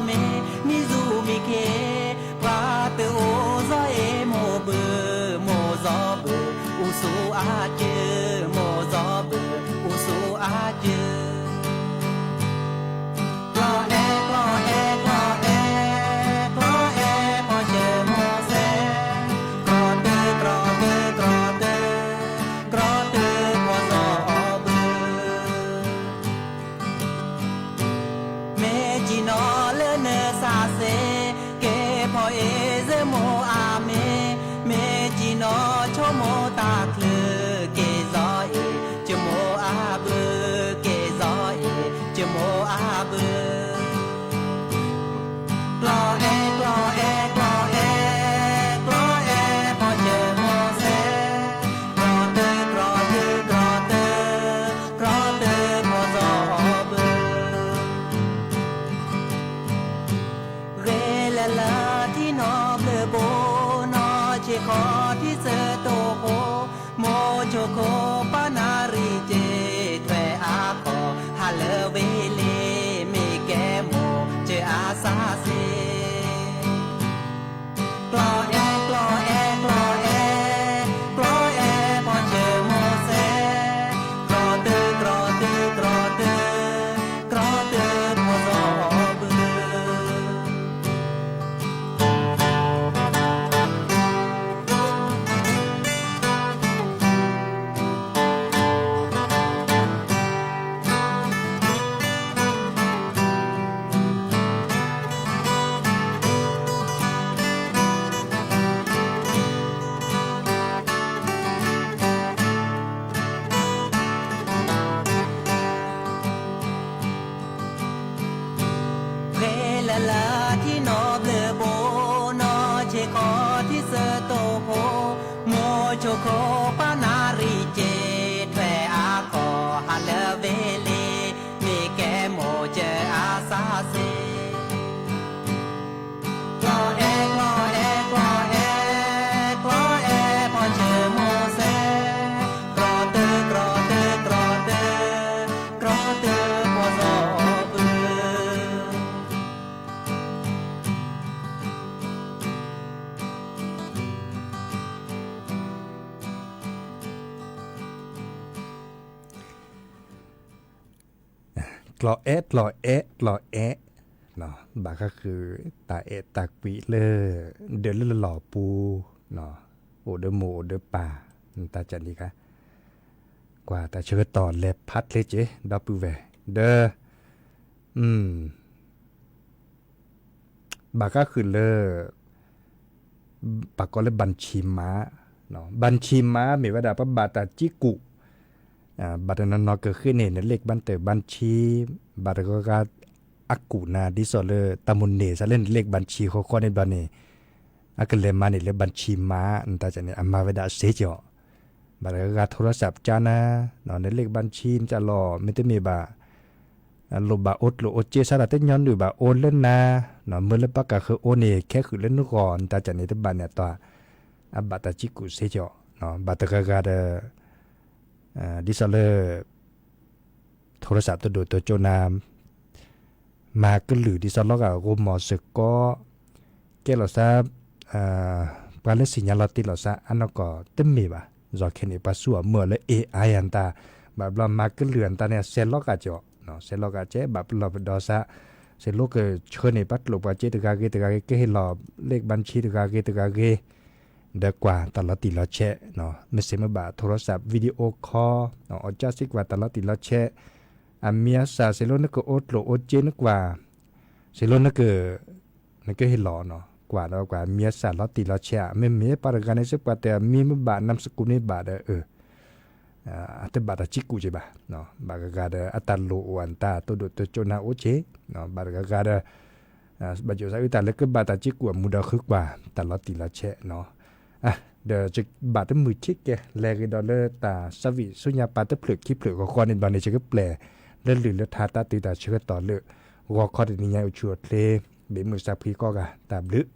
မ့ၢ်မံၤစူၤမံၤခ့, ပှၤတအိၣ်စီၤအ့ၣ်မိၢ်ဘုၣ်, မိၢ်စီၤဘုၣ်, အိၣ်ဆူၣ်အါကၢၢ်, မိၢ်စီၤဘုၣ်, အိၣ်ဆူၣ်အါကၢၢ်. ကျီၢ်အဲၣ်ကျီၢ်အဲၣ်ကျီၢ်အဲၣ်, ကျီၢ်အဲၣ်ပီၢ်ဆၢမိၢ်စဲ, ကျီၢ်တၢၢ်ကျီၢ်တၢၢ်ကျီၢ်တၢၢ်, ကျီၢ်တၢၢ်ပီၢ်စီၤအီဘုၣ်. မ့ၢ်ကံၣ်နီၤလၢနသးစ့, ကဲဖီအ့ၣ်စ့မိၢ်အမ့ၢ်, မ့ၢ်ကံၣ်နီၤဆိကမိၣ်တၢ်ချုး, ကဲစီၤအ့ၣ်, ဆိကမိၣ်အဘုၣ်, ကဲစီၤအ့ၣ်, ဆိကမိၣ်အဘုၣ်. ကျီၢ်အဲၣ်ကျီၢ်အဲၣ်ကျီၢ်အဲၣ်, ကျီၢ်အဲၣ်ပီၢ်ဆၢမိၢ်စဲ, ကျီၢ်တၢၢ်ကျီၢ်တၢၢ်ကျီၢ်တၢၢ်, ကျီၢ်တၢၢ်ပီၢ်စီၤအီဘုၣ်. ဂဲၤလၢလၢထံနီၤဘျၢဘိ, နီၢ်ဆ့ၣ်ခီထံစတိၢ်ဖိ, မိၢ်ဆိခိပၢ်နၣ်ရံၣ်က့, ထွဲအါခီ, ဟးလၢဝ့ၢ်လ့, မ့ၢ်ကဲမိၢ်စၢၤအသးစ့. ကျီၢ်အဲၣ်ကျီၢ်အဲၣ်ကျီၢ်အဲၣ်, ကျီၢ်အဲၣ်ပီၢ်ဆၢမိၢ်စဲ, ကျီၢ်တၢၢ်ကျီၢ်တၢၢ်ကျီၢ်တၢၢ်, ကျီၢ်တၢၢ်ပီၢ်စီၤအီဘုၣ်. ဂဲၤလၢလၢထံနီၤဘျၢဘိ, နီၢ်ဆ့ၣ်ခီထံစတိၢ်ဖိ, မိၢ်ဆိခိပၢ်နၣ်ရံၣ်က့, ထွဲအါခီ, ဟးလၢဝ့ၢ်လ့, မ့ၢ်ကဲမိၢ်စၢၤအသးစ့. ကျီၢ်အဲၣ်ကျီၢ်အဲၣ်ကျီၢ်အဲၣ်, ကျီၢ်အဲၣ်ပီၢ်ဆၢမိၢ်စဲ, ကျီၢ်တၢၢ်ကျီၢ်တၢၢ်ကျီၢ်တၢၢ်, ကျီၢ်တၢၢ်ပီၢ်စီၤအီဘုၣ်. ကျီၢ်အဲၣ်ကျီၢ်အဲၣ်ကျီၢ်အဲၣ်, ဘၣ်ဃးဃုာ်တၢ်အဲၣ်တၢ်ကွံလၢ ဒၢးလၢလီၢ်ပူၤ, အိၣ်ဒီးမိၢ်အိၣ်ဒီးပၢ်, တၢ်ကၢ်န့ၣ်ဂ့ၤ, ကွၢ်တၢ်ဆၢကတီၢ်လဲၤဖးချ့က့ၤ ဒီပုၢ်ဝဲၢ်, ဒီး ဘၣ်ဃးဃုာ်လၢ ပှၤကိးလၢ บัญชีม้า, บัญชีม้า မ့ၢ်ဝဲဒၣ်ပှၤဘၣ်တၢ်ကံးကူာ်, ဘၣ်တနီၤနီၤကဃ့န့ၢ် နလ့ၣ်ဘၣ်တၢ် บัญชี, ဘၣ်တဂၤဂၤအကူာ်နၤ ဒ်သိးလၢတၢ်မိၣ်န့ၢ်သးလၢနလ့ၣ် บัญชี ဃီဃီန့ၣ်ဘျီန့ၣ်, အကလဲၤမၤန့ၢ်လၢ บัญชีม้า နတၢ်ကၢ်န့ၣ် အမၤဝဲဒၣ်စ့ကီး, ဘၣ်တဂၤဂၤ โทรศัพท์ ကၢနၤ, နလ့ၣ် บัญชี နတၢ်လီၢ် မ့တမ့ၢ်ဘၣ် လိၣ်ဘၣ်အိၣ်ကျိၣ်အိၣ်စ့ စးထီၣ်တညီနုၢ်ဘၣ် အိၣ်လၢနၤ, မ့ၢ်လၢပှၤကဃုအိၣ်န့ၣ် ခဲဃုာ်လၢနဂီၢ် နတၢ်ကၢ်န့ၣ် တဘၣ်န့ၣ်အတီၢ်, အဘၣ်တၢ်ကံးကူာ်စ့ကီး, ဘၣ်တဂၤဂၤဒီး ဒ်သိးလၢ โทรศัพท์ တဒိၣ်တကၠိနၤ, မၤကလုၢ်ဒ်သိးလီၤဂာ် ဂိၢ်မီၢ်စ့ၢ်ကီး, ကဲလီၤသး ပှၤလၢသ့ၣ်ညါလီၤတံၢ်လီၤဆဲးအါနီၢ်ကီၢ်တမ့ၢ်ဘၣ်, ယီၤခဲန့ၣ် ပှၤစူၢ်အီၤမုာ်အီၤလၢ เอไอ အတၢ်, ဘၣ်ဘျီမၤကလုၢ်အတၢ်န့ၣ် ဆဲးလီၤဂာ်ကီး, ဆဲးလီၤဂာ်ကဲ ဘၣ်ပလီၢ်ပဒီသး, စ့ၢ်လီၤကဆှၢန့ၢ် ပှၤကျိၣ်ပှၤစ့တဂၤဂ့ၤတဂၤဂ့ၤ ကဟ့ၣ်လီၤ เลขบัญชี တဂၤဂ့ၤတဂၤဂ့ၤ, ဒီးကွၢ်တၢ်လီၤတံၢ်လီၤဆဲး, မ့ၢ်စ့ၢ်မ့ၢ်ဘၣ် โทรศัพท์ video call, အီၣ်ကၢစ့ကွၢ်တၢ်လီၤတံၢ်လီၤဆဲး, အမံၤအသၣ် စ့ၢ်လီၤနကအိၣ်ကျိၣ်အိၣ်စ့နကွၢ်, စ့ၢ်လီၤနက နကဟ့ၣ်လီၤနီၤ, ကွၢ်ဒီးကွၢ် မံၤအသၣ်လီၤတံၢ်လီၤဆဲးဧါ, မ့မ့ၢ်ပှၤတဂၤန့ၣ်စ့ၢ် ပှၤတဲအမံၤမ့ၢ်ဘၣ် နမ်စကူး မ့ၢ်ဘၣ်ဒီး အတဘၣ်တၢ်ကံးကူာ်က့ဘၣ်, ဘၣ်ဂၤဂၤဒီး အတၢ်လိၣ်အိၣ်အတၢ် တဒိၣ်တကၠိနၤအိၣ်က့, ဘၣ်တဂၤဂၤဒီး ဘၣ်ယိၣ်သးအုၣ်တၢ်လၢကဘၣ်တၢ်ကံးကူာ်အမူဒီးဃုကွၢ် တၢ်လီၤတံၢ်လီၤဆဲးနီၤ, ဒီးဘၣ်တမုာ်ထံကဲ လဲၤဂ့ၤဒီးလၢတၢ်ဆၢဝံၣ်ဆူညါ ပာ်တဖျၢၣ်ခံဖျၢၣ်ဂီၤခီန့ၣ်ဘျီန့ၣ် ယကပျဲၢ်လၢလုၢ်လၢထါတၢ်တုၤတၢ်ဆၢကတီၢ်လၢ ဂီၤခီတနံၤညါအိၣ်ဆူၣ်အိၣ်ချ့, ဘၣ်မုာ်သးဖှံကိးဂၤ တၢ်ဘျုး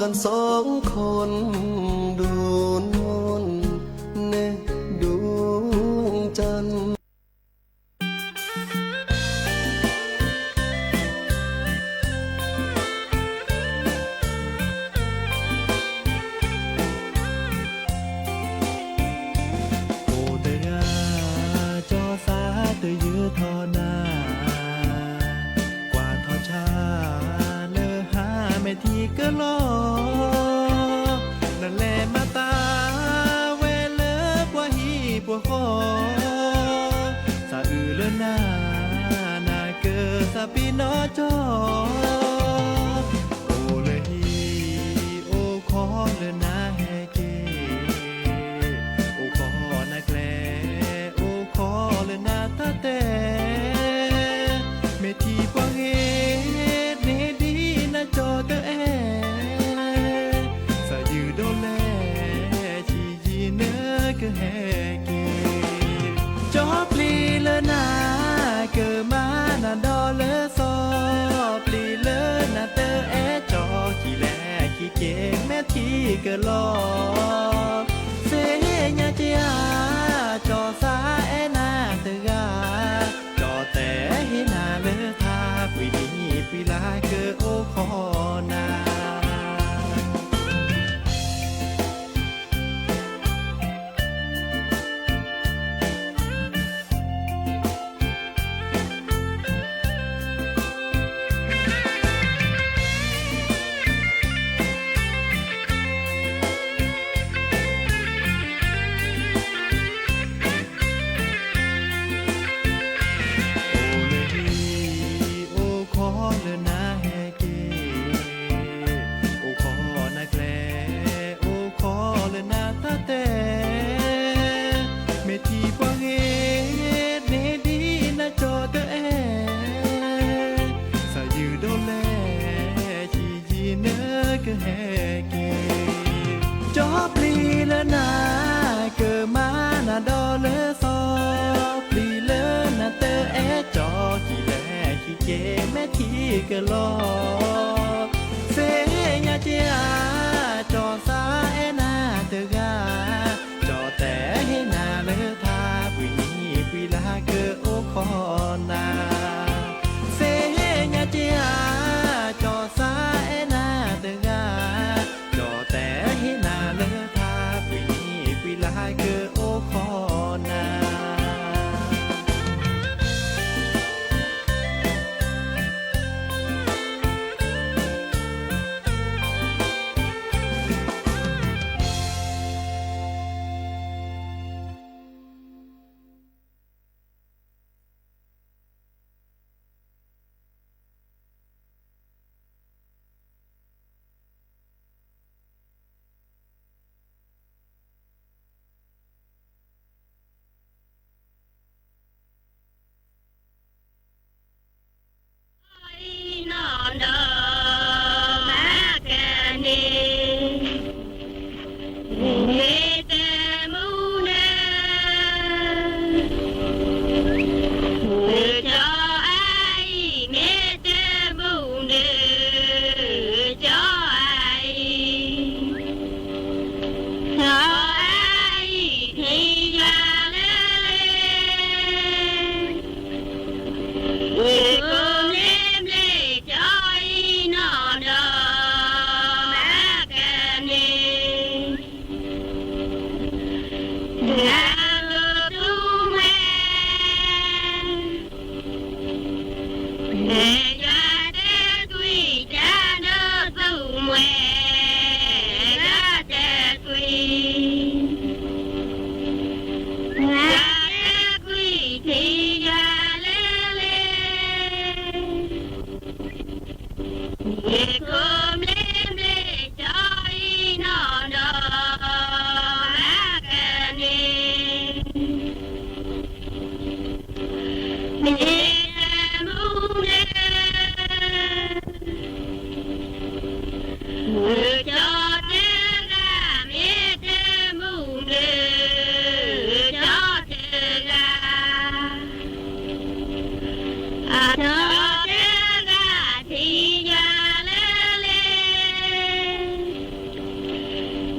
สองคนดูโน่นแน่ดวงจันทร์ အိၣ်တဂၤ ကၠီသးတယုၢ်ထီၣ်နၤ ကွၢ်ထီၣ်ဆၣ် လၢဟါမဲာ်ထံကလီၤ နလဲၤမၤသးဝဲလၢပှၤဟံၣ်ပှၤဃီ သးအုးလၢနၤ နကသးပ့ၤနီၣ်ကၠီ အိၣ်လၢဟံၣ်အိၣ်ခီလၢနၤဟဲက့ၤ အိၣ်ခီနကျဲ အိၣ်ခီလၢနၤတၢ်တဲ မ့ၢ်ထံၣ်ပှၤဂ့ၤန့ၣ်ဒ်နကၠီတအဲၣ် သးယုၢ်ဒိၣ်လဲၣ် ဆံးယံာ်နကဟဲက့ၤ ကၠီပျံၤလၢနၤ ကမၤနၤဒီးလၢသီ ပျံၤလၢနၤတအဲၣ်ကၠီ ကံၣ်လဲၣ်ကံၣ်က့ၤမဲာ်ထံကလီၤ သ့ၣ်ညါက့ၤဧါ ကၠီသးအဲၣ်နၤတဂၤ ကၠီတဲဟ့ၣ်နၤလၢထါ ပှဲၤနံၤပှဲၤလါကအိၣ်ခီနၤ အိၣ်လၢဟံၣ်အိၣ်ခီလၢနၤဟဲက့ၤ အိၣ်ခီနကျဲ အိၣ်ခီလၢနၤတၢ်တဲ မ့ၢ်ထံၣ်ပှၤဂ့ၤန့ၣ်ဒ်နကၠီတအဲၣ် သးယုၢ်ဒိၣ်လဲၣ် ဆံးယံာ်နကဟဲက့ၤ ကၠီပျံၤလၢနၤ ကမၤနၤဒီးလၢသီ ပျံၤလၢနၤတအဲၣ်ကၠီ ကံၣ်လဲၣ်ကံၣ်က့ၤမဲာ်ထံကလီၤ သ့ၣ်ညါက့ၤဧါ ကၠီသးအဲၣ်နၤတဂၤ ကၠီတဲဟ့ၣ်နၤလၢထါ ပှဲၤနံၤပှဲၤလါကအိၣ်ခီနၤ သ့ၣ်ညါက့ၤဧါ ကၠီသးအဲၣ်နၤတဂၤ ကၠီတဲဟ့ၣ်နၤလၢထါ ပှဲၤနံၤပှဲၤလါကအိၣ်ခီနၤ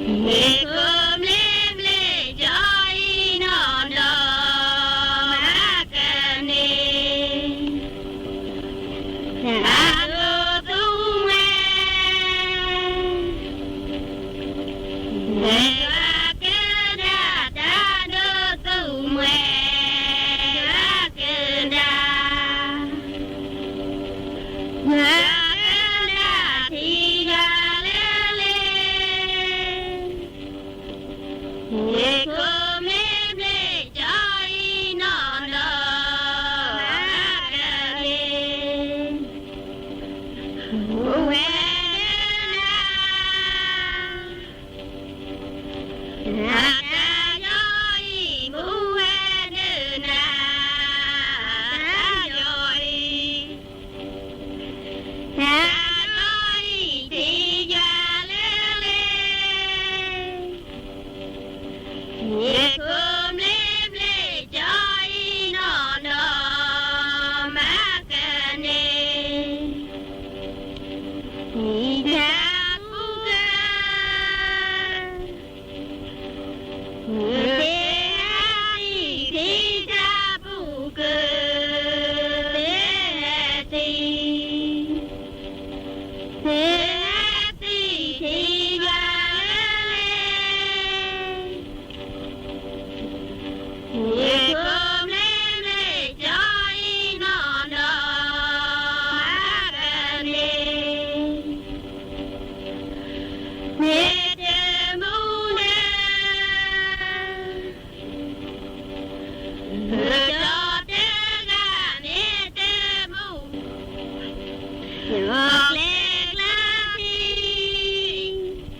ယခိၣ်ဘျ့ဘျ့ကၠီအံၤနီၢ်ဒီးမၤကန့ၢ်, တၢ်ဒိၣ်သူမှဲ, မ့ၢ်ဘၣ်ကဒါတၢ်ဒိၣ်သူမှဲ ဘၣ်ကဒါ ဘၣ်ကဒါထံယွၤလၢလ့ ယခိၣ်ဘျ့ဘျ့ကၠီအံၤနီၢ်ဒီးမၤကန့ၢ်, ဝဲဒၣ် တၢ်ယီအံၤ မူဝဲဒၣ်နၤ, တၢ်ယီအံၤ, တၢ်ယီအံၤ ထံယွၤလၢလ့ ယခိၣ်ဘျ့ဘျ့ကၠီအံၤနီၢ်ဒီးမၤကန့ၢ်, ယတၢ်ပူၤက သ့ၣ်ဟဲသံ ထံတၢ်ပူၤက သ့ၣ်ဟဲသံ, သ့ၣ်ဟဲသံ ထံယွၤလၢလ့ ယခိၣ်ဘျ့ဘျ့ကၠီအံၤနီၢ်ဒီးမၤကန့ၢ်, မ့ၢ်တမူန့ၣ် ပကီၢ်တဂၤမ့ၢ်တမူ, ယီၤကျဲကျါထံ ထံဒၢတလူၢ်,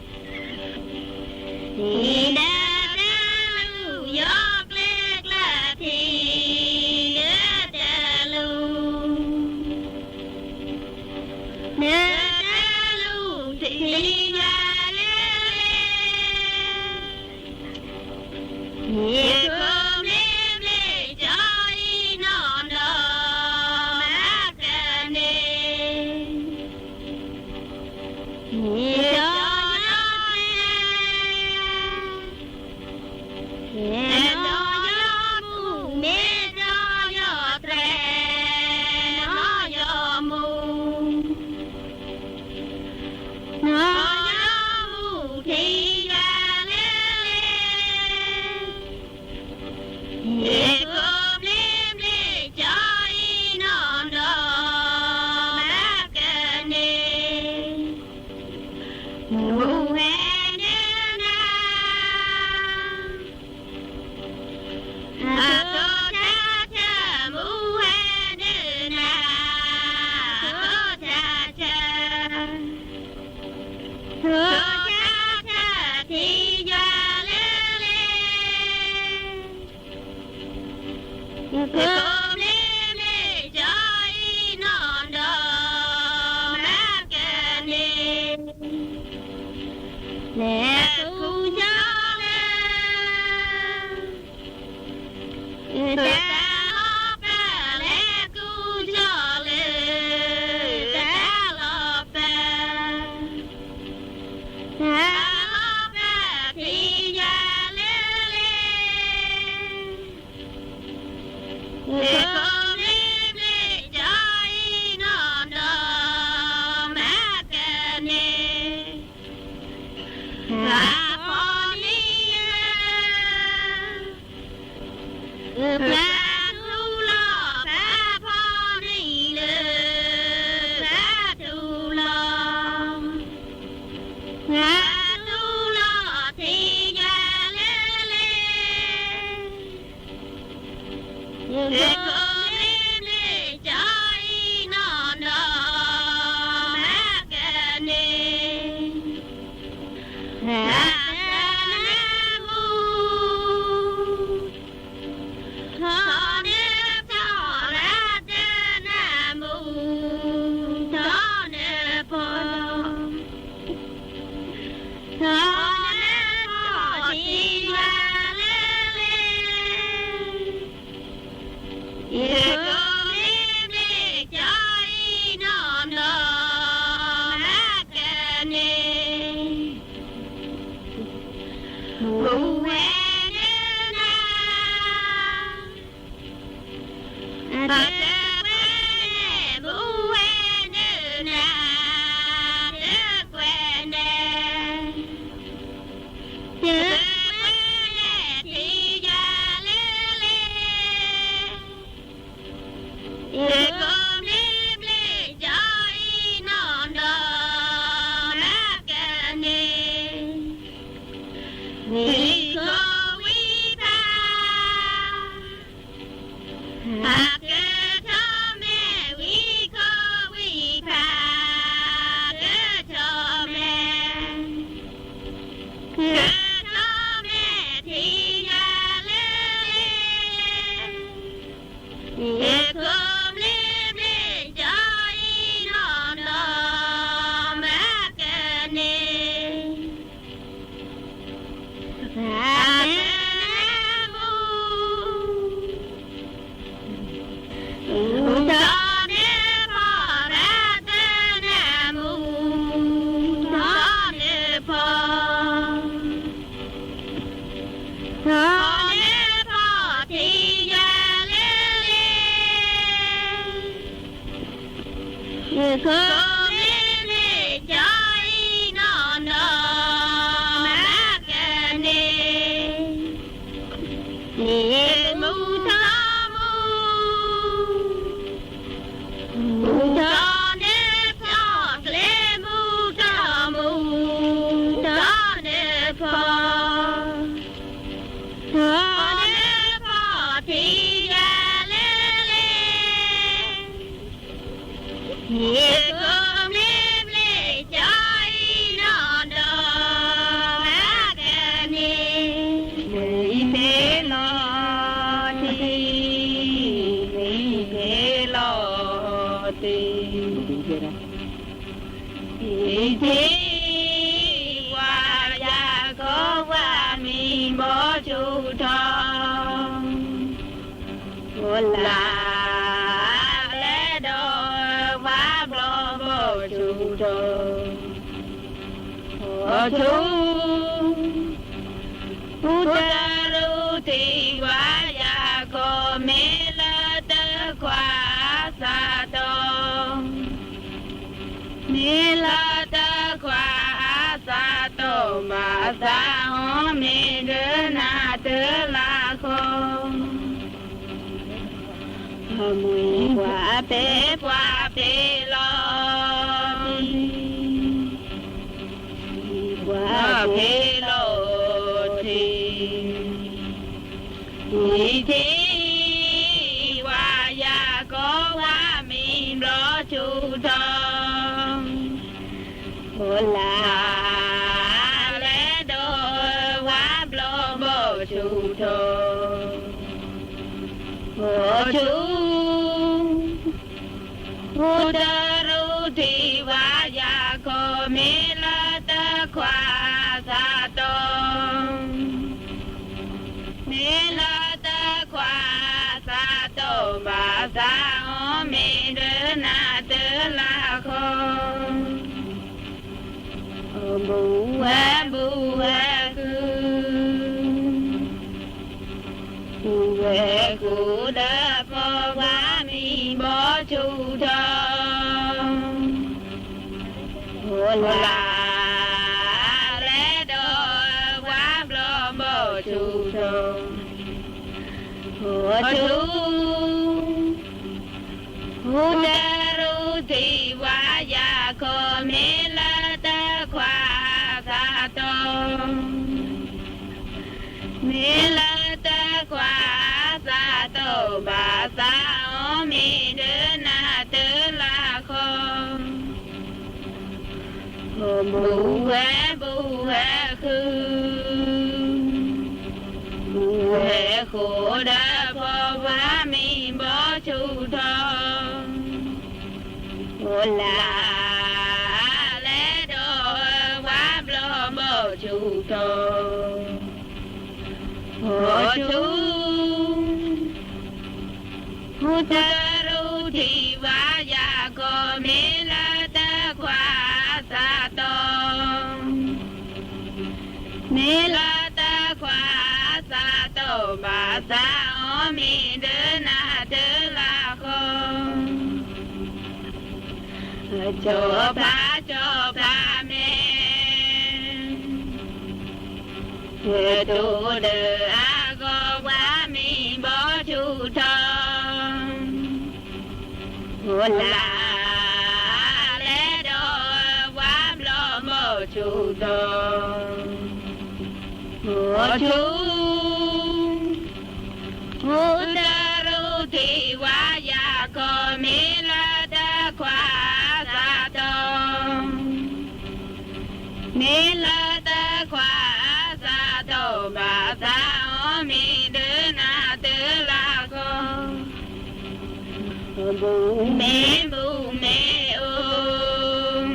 ယီၤကျဲကျါထံဒၢတလူၢ်, ဒၢတလူၢ် ထံယွၤလၢလ့ ယခိၣ်ဘျ့ဘျ့ကၠီအံၤနီၢ်ဒီးမၤကန့ၢ်, ယကၠီနီၢ်ကျဲ နီၢ်ယီၤမူ မ့ၢ်နီၢ်ယီၤတြဲၤ နီၢ်ယီၤမူ, နီၢ်ယီၤမူ ထံယွၤလၢလ့ ယခိၣ်ဘျ့ဘျ့ကၠီအံၤနီၢ်ဒီးမၤကန့ၢ်, မူဝဲဒၣ်နၤ အသိၣ်တၢ်ဆၢ မူဝဲဒၣ်နၤ အသိၣ်တၢ်ဆၢ, သိၣ်တၢ်ဆၢ ထံယွၤလၢလ့ ယခိၣ်ဘျ့ဘျ့ကၠီအံၤနီၢ်ဒီးမၤကန့ၢ်, လဲၤဃုကၠီလၢ တၢ်လီၢ်ဖဲ လဲၤဃုကၠီလၢ တၢ်လီၢ်ဖဲ, တၢ်လီၢ်ဖဲ ထံယွၤလၢလ့ ယခိၣ်ဘျ့ဘျ့ကၠီအံၤနီၢ်ဒီးမၤကန့ၢ်, ပှၤဖီၣ်န့ၢ်လၢ ပှၤသူၣ်လီၤ, ပှၤဖီၣ်န့ၢ်လၢ ပှၤသူၣ်လီၤ, ပှၤသူၣ်လီၤ ထံယွၤလၢလ့ ယခိၣ်ဘျ့ဘျ့ကၠီအံၤနီၢ်ဒီးမၤကန့ၢ်, တၢ်တနၢ်မူ ထီၣ်နၢထီၣ် တၢ်တနၢ်မူ ထီၣ်နၢဖီၣ်, ထီၣ်နၢဖီၣ် ထံယွၤလၢလ့ ယခိၣ်ဘျ့ဘျ့ကၠီအံၤနီၢ်ဒီးမၤကန့ၢ်, ပူၤဝဲဒၣ်နၤ, တၢ်ကွဲးန့ၣ် ပူၤဝဲဒၣ်နၤ, တၢ်ကွဲးန့ၣ်, တၢ်ကွဲးန့ၣ် ထံၣ်ယၤလၢလၢ ယကိးမ့ၢ်ဘျ့ကၠီအံၤနီၢ်နီၢ် မၤကန့ၢ် ဝံၤခိၣ်ဝံၤဖး, အကထီၣ်မဲာ် ဝံၤခိၣ်ဝံၤဖး ကထီၣ်မဲာ်, ကထီၣ်မဲာ်ထံၣ်ယၤလၢလၢ ယကိးမ့ၢ်ဘျ့ကၠီအံၤနီၢ်နီၢ် မၤကန့ၢ် သရၣ်သနၢမူ, မူထီၣ်န့ၢ်ဖီ, သရၣ်သနၢမူ ထီၣ်န့ၢ်ဖီ, ထီၣ်န့ၢ်ဖီထံၣ်ယၤလၢ ယကိးမ့ၢ်ဘျ့ကၠီအံၤနီၢ်နီၢ် မၤကန့ၢ် န့ၣ်မူထီၣ်မူ, မူထီၣ်န့ၢ်ဖီ, ကျဲမူထီၣ်မူ, ထီၣ်န့ၢ်ဖီ, ထီၣ်န့ၢ်ဖီထံၣ်ယၤလၢလၢ ယကိးမ့ၢ်ဘျ့ကၠီအံၤနီၢ်နီၢ် မၤကန့ၢ် မ့ၢ်ဖဲလီၤတံၢ်, မ့ၢ်ဖဲလီၤတံၢ်, ယထံၣ်ဝၤယၤကိးဝၤမံဘီဆူၣ်ထီၣ် အိၣ်လၢ်လၢဒီးဝၤဘျီဘီဆူၣ်ထီၣ်, အိၣ်ဆူၣ် အိၣ်တရူးထံၣ်ဝၤယၤကိး မ့ၢ်လၢတခွါအသးတီၤ, မ့ၢ်လၢတခွါအသးတီၤ ဘၣ်သးအီၤ မ့ၢ်ဒၢနၤတလးဃီ မ့ၢ်ပှၤဖဲပှၤဖဲလီၤတံၢ်, မ့ၢ်ပှၤဖဲလီၤတံၢ်, ယထံၣ်ဝၤယၤကိးဝၤမံဘျီဆူၣ်ထီၣ် အိၣ်လၢ်လၢဒီးဝၤဘျီဘီဆူၣ်ထီၣ်, အိၣ်ဆူၣ် အိၣ်တရူးထံၣ်ဝၤယၤကိး မ့ၢ်လၢတခွါအသးတီၤ, မ့ၢ်လၢတခွါအသးတီၤ ဘၣ်သးအီၤ မ့ၢ်ဒၢနၤတလးဃီ ဘူးဝဲဘူးဝဲဃုာ်, ဘူးဝဲဃုာ်ဒီးပှၤမံဘီဆူၣ်ထီၣ်, အိၣ်လၢ်လၢဒီး ပှၤဘျီဘီဆူၣ်ထီၣ်, အိၣ်ဆူၣ် အိၣ်တရူးထံၣ်ဝၤယၤကိး မ့ၢ်လၢတခွါအသးတီၤ, မ့ၢ်လၢတခွါအသးတီၤ ဘၣ်သးအီၤ မ့ၢ်ဒၢနၤတလးဃီ ဘူးဝဲဘူးဝဲဃုာ်, ဘူးဝဲဃုာ်ဒီးပှၤမံဘီဆူၣ်ထီၣ်, အိၣ်လၢ်လၢဒီးပှၤဘျီဘီဆူၣ်ထီၣ်, အိၣ်ဆူၣ် အိၣ်တရူးထံၣ်ဝၤယၤကိး မ့ၢ်လၢတခွါအသးတီၤ, မ့ၢ်လၢတ သးအီၣ်မ့ၤဒၢနၤတလၢ်ဃီ, ကၠီဖးကၠီဖးမ့ၢ်, တိၢ်ဒီးအဂီၤပှၤမ့ၤဘီဆူၣ်ထီၣ်, အိၣ်လၢလဲၤဒီးပှၤဘျီဘီဆူၣ်ထီၣ်, အိၣ်ဆူၣ် အိၣ်တရူးထံဝါယၤခီ မ့ၢ်လၢတခွါအသးတီ, မ့ၢ်လၢတခွါအသးတီဘၣ် သးအီၣ်မ့ၤဒၢနၤတလၢ်ဃီ, ဘူးမ့ၢ်ဘူးမ့ၢ်အိၣ်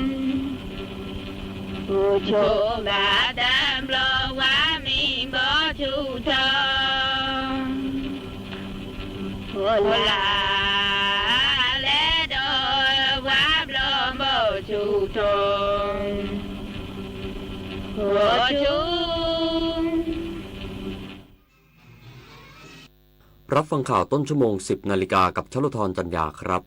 အိၣ်ဆိးဘၣ်တဘျီဝါမ့ၤဘီဆူၣ်ထီၣ်, အိၣ်လၢလဲၤဒီးပှၤဘျီဘီဆူၣ်ထီၣ်, အိၣ်ဆူၣ် รับฟังข่าวต้นชั่วโมง สิบนาฬิกา กับชลทร จันยาครับ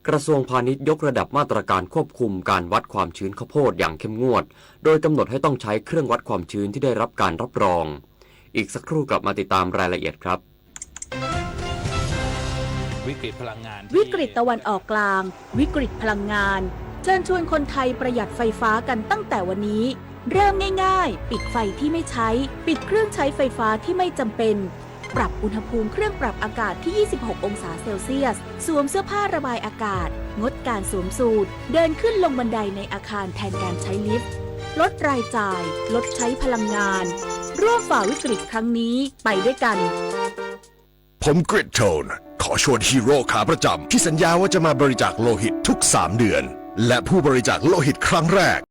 กระทรวงพาณิชย์ยกระดับมาตรการควบคุมการวัดความชื้นข้าวโพดอย่างเข้มงวด โดยกำหนดให้ต้องใช้เครื่องวัดความชื้นที่ได้รับการรับรอง อีกสักครู่กลับมาติดตามรายละเอียดครับ วิกฤตพลังงานที่ วิกฤตตะวันออกกลาง วิกฤตพลังงาน เชิญชวนคนไทยประหยัดไฟฟ้ากันตั้งแต่วันนี้ เริ่มง่ายๆ ปิดไฟที่ไม่ใช้ ปิดเครื่องใช้ไฟฟ้าที่ไม่จำเป็น ปรับอุณหภูมิเครื่องปรับอากาศที่ ยี่สิบหก องศาเซลเซียส สวมเสื้อผ้าระบายอากาศ งดการสวมสูท เดินขึ้นลงบันไดในอาคารแทนการใช้ลิฟต์ ลดรายจ่าย ลดใช้พลังงาน ร่วมฝ่าวิกฤตครั้งนี้ไปด้วยกัน ผมกริดโทน ขอชวนฮีโร่ขาประจำที่สัญญาว่าจะมาบริจาคโลหิตทุกสามเดือน และผู้บริจาคโลหิตครั้งแรก